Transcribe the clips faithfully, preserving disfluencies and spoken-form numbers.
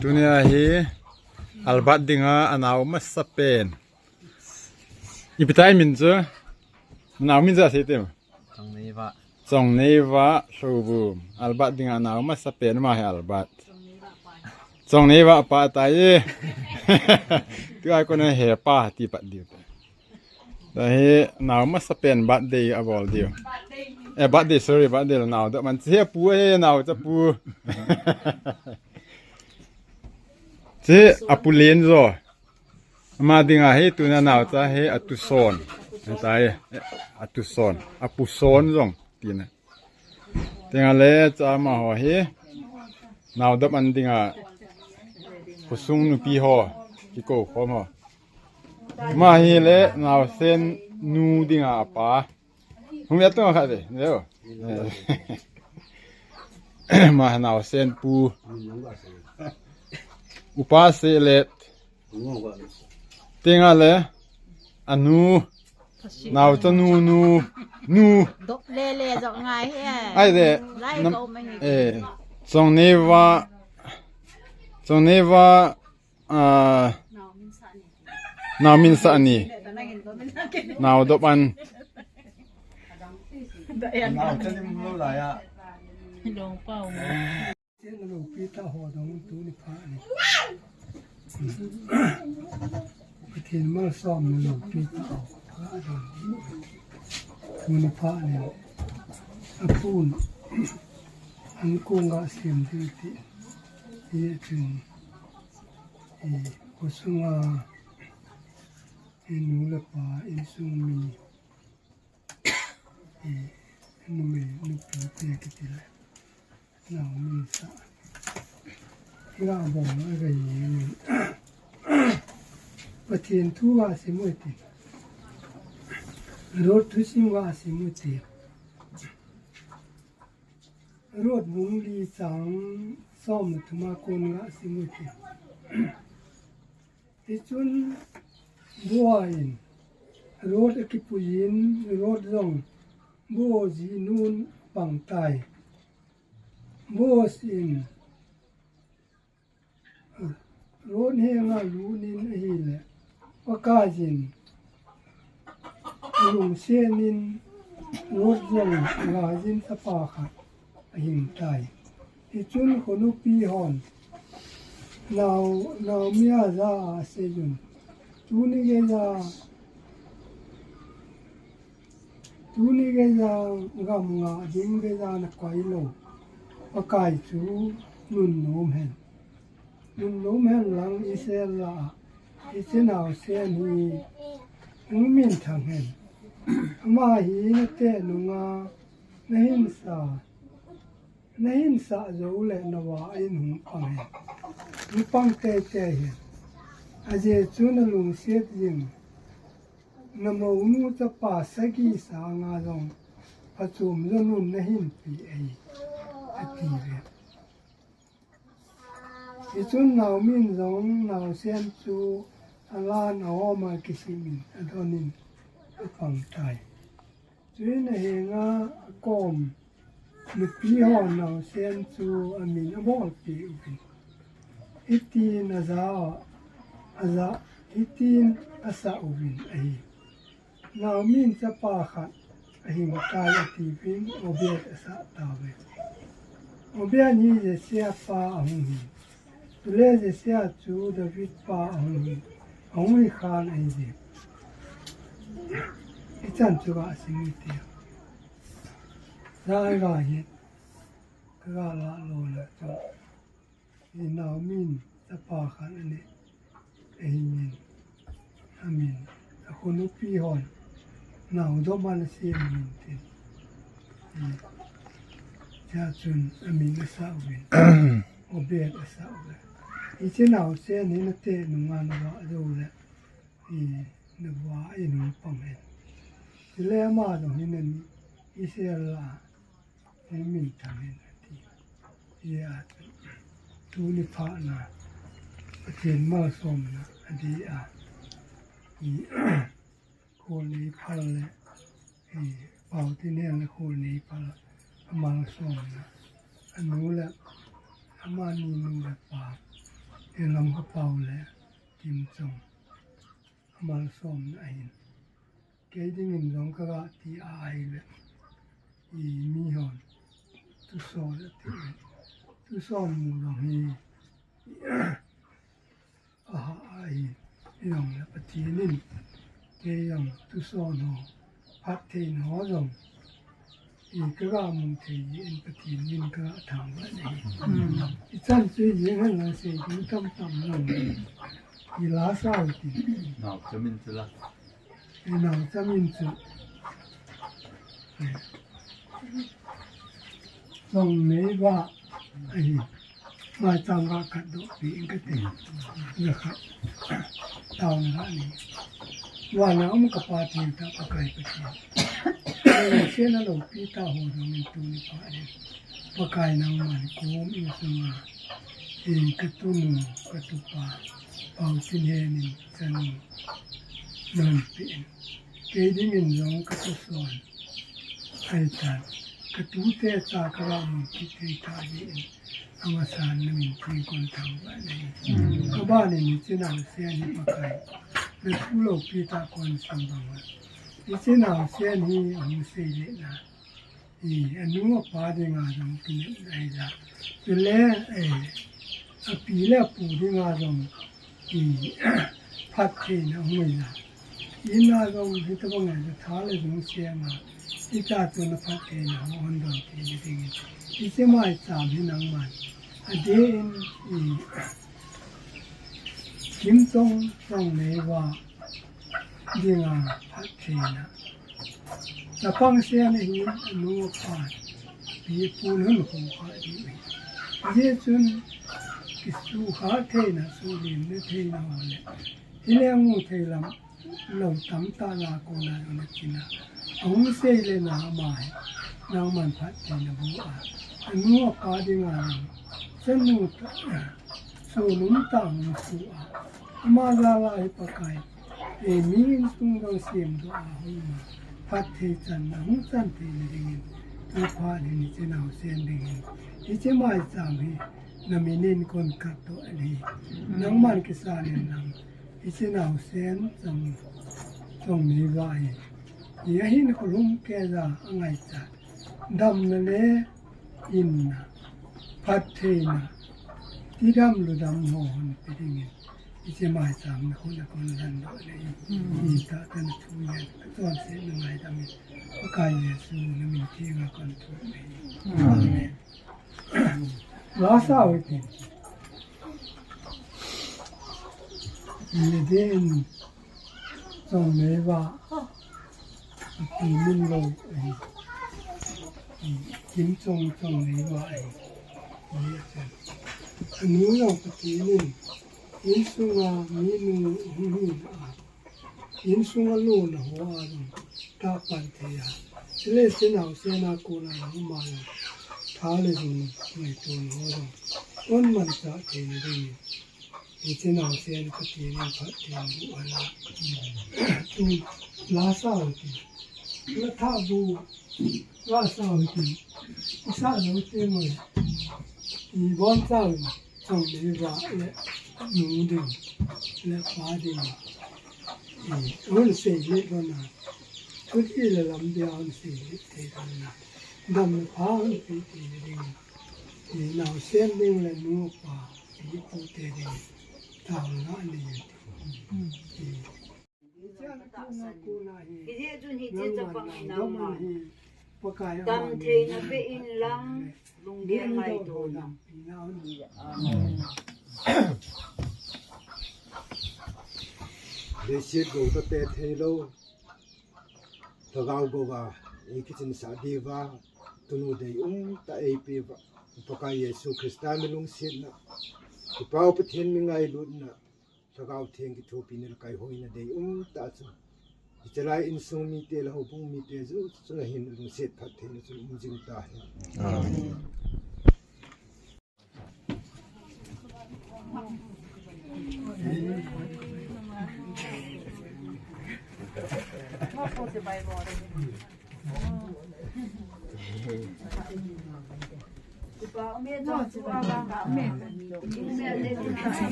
Tunia hi Albert dinga anao masapen. Ipi tai min chu? Nao min chu asei tem. Chongneiva. Chongneiva Lhouvum. Albert dinga anao masapen ma hi Albert. Chongneiva pa tai. Tua kona hepa ti pat diu. Tua hi nao masapen birthday abol diu. Eh, birthday, sorry, birthday lo nao doh man. Hiche pu hi naocha pu. Hiche apu len jo. Ama dinga hi tuna naocha hi atuson. Tai, eh, atuson. Apuson jong tina. Tenga le cha amaho hi naodoh man dinga khosung nupi ho kikou khom ho. Ama hi le naosen nu dinga apa. Hung ya tung khat ve, leo. Ama naosen pu. Upa se le. Tenga le anu. Naocha nu, nu, nu. Dop le le jong ngai he. Ai de. Lai nam-, ko ma hi. Eh, Chongneiva. Chongneiva, ah, nao min sa ni. Nao doh man. Nao chalim lo la ya. Long pau. Pathen loupi tah ho dong tuni phat ni. Pathen malsom na loupi tah ho dong tuni phat ni. Apun ankong ga sem ding ti. Hichun, eh, khosunga, eh, nu le pa, insung mi, eh, numei nupi te kiti le. Nao min sa. Ga bol a ga hi. Pathen thu ga sim u hite. Ruth thusim ga sim u hite. Ruth bung li chang som le thum a kon ga sim u hite. Hichun Boaz in Ruth akipuiyin, Ruth jong Boaz ji nun pang tai. Boaz in Ruth henga lut in ahile, Pakaiyin alungset in Ruth jong ngaiyin chapa khat ahing tai. Hichun khonupi hon Nao-, Naomi a ja a aseiyun, tuni geija, tuni geija gam ngah ding geija nakoi lou Pakai chu nunnom hen. Nunnom hen lang Israel lah a hiche naosen hi hung minthang hen. Ama hi nateh nunga nahinsa, nahinsah jou le navah in hung pang hen. Hung pang teitei hen. Ajeh chu nalungset jing namounu chapa sagi sanga jong phachom jonun nahinpeh ahi, ati ve. Hichun Naomi in jong naosen chu alan a-om a kisim in adon in apang tai. Chuin ahenga akom nupi hon naosen chu amin abolpeh uvin, hitin aja, aja, hitin asah uvin ahi. Naomi in chapa khat ahing tai atiuvin Obed asah tauve. Obed hi Jesse a pa ahung hi. Chule Jesse a chu David pa ahung hi. Ahung hi khan ahi je. Hichan chu ga sim u hite. Jai ga hi. Ka ga la lo le chu. Hi Naomi in chapa khat anei. Ahin in, amin, akhonupi hon naodoh man asem in tin. Hi, hichun amin asah uvin. Obed asah uve. Hiche naosen hi nateh nunga navah jou le, hi, navah in hung pang hen. Chule ama jong hi nani Israel lah a hung minthang hen ati. Hijeh a chu tuni phat na Pathen malsomna Adi a, i, Kholneiphal le, i, Paotinhen le Kholneiphal, amalsomna. Anu le, amani nu le pa, Tenlamkha Pao le Kimchong, amalsomna ahin. Kei dingin jong kaga ti a ahile, i, mihon, tuson ati, tuson mu jong hi, aha, ahi, jong le Pathen in, kei jong tuson ho, phattheina ho jong, i, kaga mu thei jeh in Pathen min kaga thangvah in ahi. Ichan chu jeng hen lang sei ding tamtam jong, i, la sao ti. Nao chamin chu la. I, nao chamin chu. Chongneiva ahi. Maicham ga khat doh peh in kate. Ga khat. Taona ga nei. Vana um ka Pathen tah Pakai Pathen. Nang sena loupi tah ho jong in tuni phat in, Pakai nangman kom insunga, i, katunu, katupa, Paotinhen in chanu, nahung peh in. Kei dingin jong katuson ahitan. Katute cha kaga mu kit thei tah jeh in, amasan namin theng kon thangvah in ahi. Kaban in hiche naosen hi Pakai, nathu loupi tah kon sim bang uva. Hiche naosen hi ahung seile na, i, anu apa dinga jong kinepna ahija. Chule, eh, api le apu dinga jong, i, phattheina ahung ahija. Ina jong hitobang ahija, tha le jung senga, icha chun aphattheina ahung hondon theina dingin, hiche maicham hi nangman adeh in, i, Kimchong, Chongneiva dinga phattheina. Chapang sena hi anu apa, pi pun hun hung kha diu ahi. Hijeh chun kisukha theina, suhlimna theina ho le, hileng mu thei lam lou tamtah la kona jong nachina ahung seile na ama hi, nangman phattheina boh a, anu apa dinga jong, chanu tah, sonung tah hung su a, ama jal a hi Pakai, eh, mi insung jong semdoh a hung ma, phatthei channa hung chan theina dingin, tuphat hin hiche naosen dingin, hiche maicham hi namin in kon katdoh in ahi. Nangman kisan in lang, hiche naosen Chong, Chongneiva hi, i, ahin kholhum keija angaichat, damna le inna, phattheina, tidam ludam ho hon pe dingin, hiche maicham nakhut a kon landoh in ahi. Hitah tah nathu jen, kachonsetna ngaidam in, Pakai Jesu namin thenga kon thum in ahi. Amen. La sao hitin. Adeh in Chongneiva, api min lou ahi. Kimchong, Chongneiva ahi. Anu jong Pathen in insunga minu hung hina a, insunga lona ho a jong tahpan thei a, chule hiche naosen a kona jong ama jong tha le jung ngaito ho jong kon manchah theina dingin, hiche naosen Pathen in phatthei boh hen lang. Tun la sao hitin. La thah bu la sao hitin. Isah lou teng ule, ibonchauvin Chongneiva le nu ding le pa ding, i, hung seile lona, thudih le lamdih a hung seile thei lona, damna pha hung pe theina ding, i, naosen ding le nu pa, i, pute ding, taona nei u hite. I, Hijeh chun hiche chapang in nangman damtheina peh in lang, lunggel ngaito in. Leiset gou kate theilou, lhagao gou a eikichinsah diuva, tunu deium tah eipeuva, Pakai Jesu Christa mi lungsetna, Kipau Pathen mi ngailutna, Lhagao Theng kithopina le kaihoina deium tah chu, hichelai insung mite le houbung mite jouse chunga hin lungset phattheina chun um jing tahen. Amen.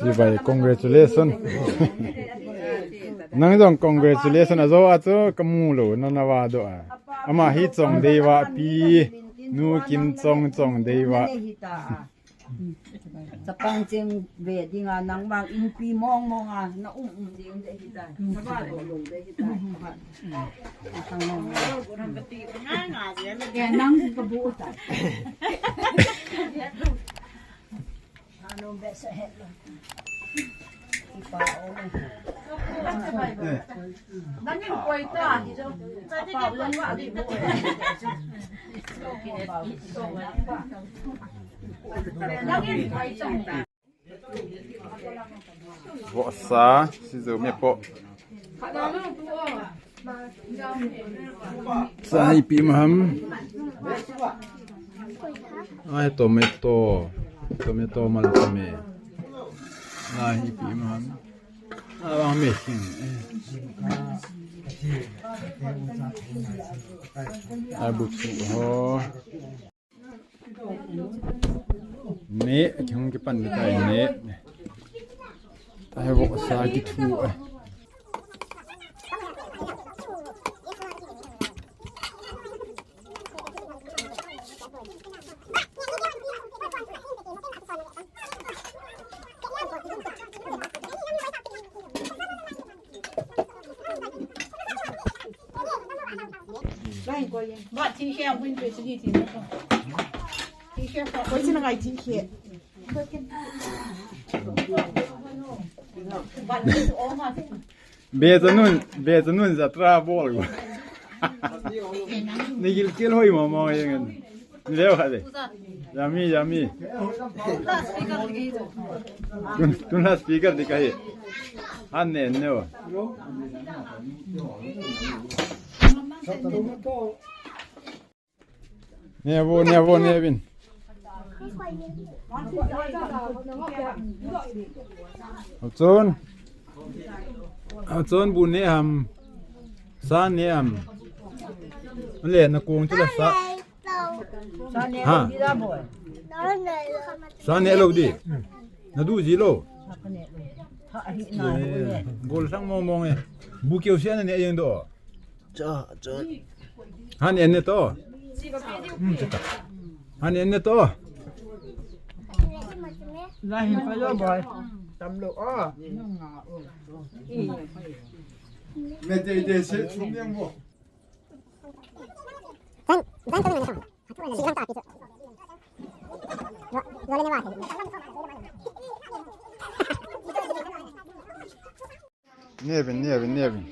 Jibai, congratulations. Nang jong congratulations. Ajo a chu kamu lou, nana va doh a. Ama hi Chongdeiva pi, Nu Kimchong, Chongdeiva. Chapang cheng ve dinga nangma inpi mong mong a na um um ding de hitai. Na va lo lo de hitai. Nang ka bu ta. Ano be sa het lo. Nangin koi ta. Vohsa, sijo me po. Sa ipi ma ham. Ai, tomato. Tomato mal tame. Ai, ipi ma ham. Abang missing. Ai, buksu ho. Ne, kihung kipan ni tai ne. Tai vohsa kithu ai. Be chanun, be chanun jatra bol. Ni gilkel hoi mama yang. Leo kha de. Yummy, yummy. Tun, tun la speaker di kahi. Han ne ne o. Ne vo, ne vo, ne vin. Hachon. Hachon bu ne ham. Sa ne ham. Le na kong chu la sa. Ha. Sa ne lo di. Na du ji lo. Gol sang mong mong e. Bu keu sia na ne jeng do. Cha, cha. Han en ne to. Han en ne to. La hin pa lo boy. Tam lo a. Me de de se chum yang mo. Nevin, Nevin, Nevin.